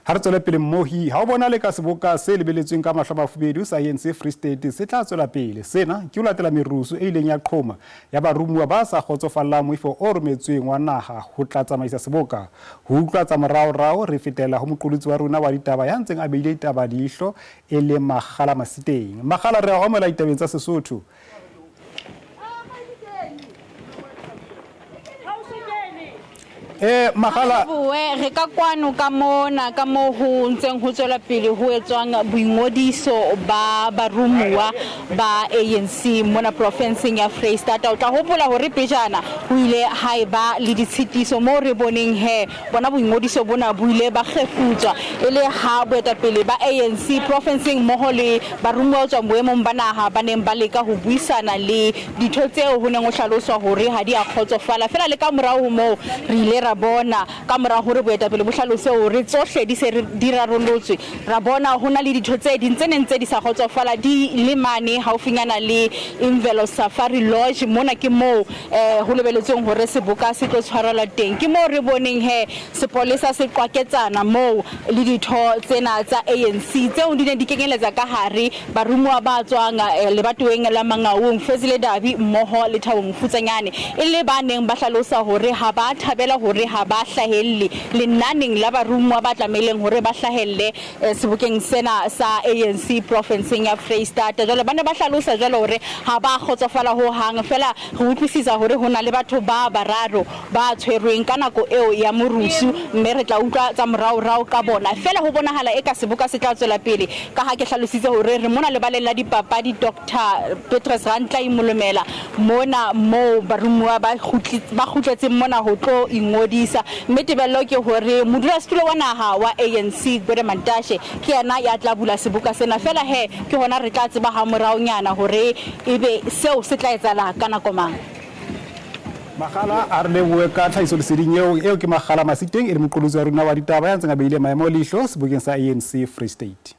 Ha re tswele pele mmohi, ha o bona le ka seboka se lebeletsweng ka mahlo a mafubedu sa ANC Free State se tla tswela pele. Sena ke ho latela merusu e ileng ya qhoma ya baromuwa ba sa kgotsofallang moifo o rometsweng wa naha ho tla tsamaisa seboka. Ho utlwa tsa moraorao re fetela ho moqolotsi wa rona wa ditaba ya ntseng a behile ditaba leihlo e leng Makgala Masiteng. Makgala, re a amohela ditabeng tsa Sesotho. Eh, Magala. Boe, re ka kwano ka mona ka moo ho ntseng ho tswela pele ho etswang boingodiso ba barumuwa ba ANC mona profenseng ya Freistata. O tla hopola hore pejana ho ile ha eba le ditshitiso moo re boneng he bona boingodiso bona bo ile ba kgefutswa e le ha boetapele ba ANC profenseng mmoho le barumuwa ho tswa boemong ba naha ba neng ba leka ho buisana le Ditho tseo ho neng ho hlaloswa hore ha di a kgotsofala. Feela le ka morao ho moo, re ile ra bona, ka mora hore boetapele bo hlalose hore tsohle di se di rarolotswe, ra bona ho na le ditho tse ding tse neng tse di sa kgotsofala di le mane haufinyana le Imvelo Safari Lodge. Mona ke moo ho lebeletsweng hore seboka se tlo tshwarelwa teng. Ke moo re boneng he sepolesa se qwaketsana moo le ditho tsena tsa ANC tseo di neng di kenyeletsa ka hare Baromuwa ba tswang lebatoweng la Mangaung, Fezile Dabi mmoho le Thabo Mofutsanyane, e le ba neng ba hlalosa hore ha ba thabela hore ha ba hlahelle lenaneng la baromuwa ba tlamehileng hore ba hlahelle sebokeng sena sa ANC profenseng ya Freistata. Jwale ba ne ba hlalosa jwalo hore ha ba kgotsofala ho hang, feela re utlwisisa hore ho na le batho ba bararo ba tshwerweng ka nako eo ya morusu mme re tla utlwa tsa moraorao ka bona. Feela ho bonahala eka seboka se tla tswela pele ka ha ke hlalositse hore re mona lebaleng la dipapadi Doctor Petrus Rantlai Molomela mona moo baromuwa ba ba kgutletseng mona ho tlo ingodisa. Mme tebello ke hore modulasetulo wa naha wa ANC Gwede Mantashe ke yena ya tla bula seboka sena. Feela he ke hona re tla tseba hamoraonyana hore ebe seo se tla etsahala ka nako mang. Magala a re lebohe ka tlhahisoleseding eo. Eo ke Magala Masiteng e le moqolotsi wa rona wa ditaba ya ntseng a behile maemo leihlo sebokeng sa ANC Free State.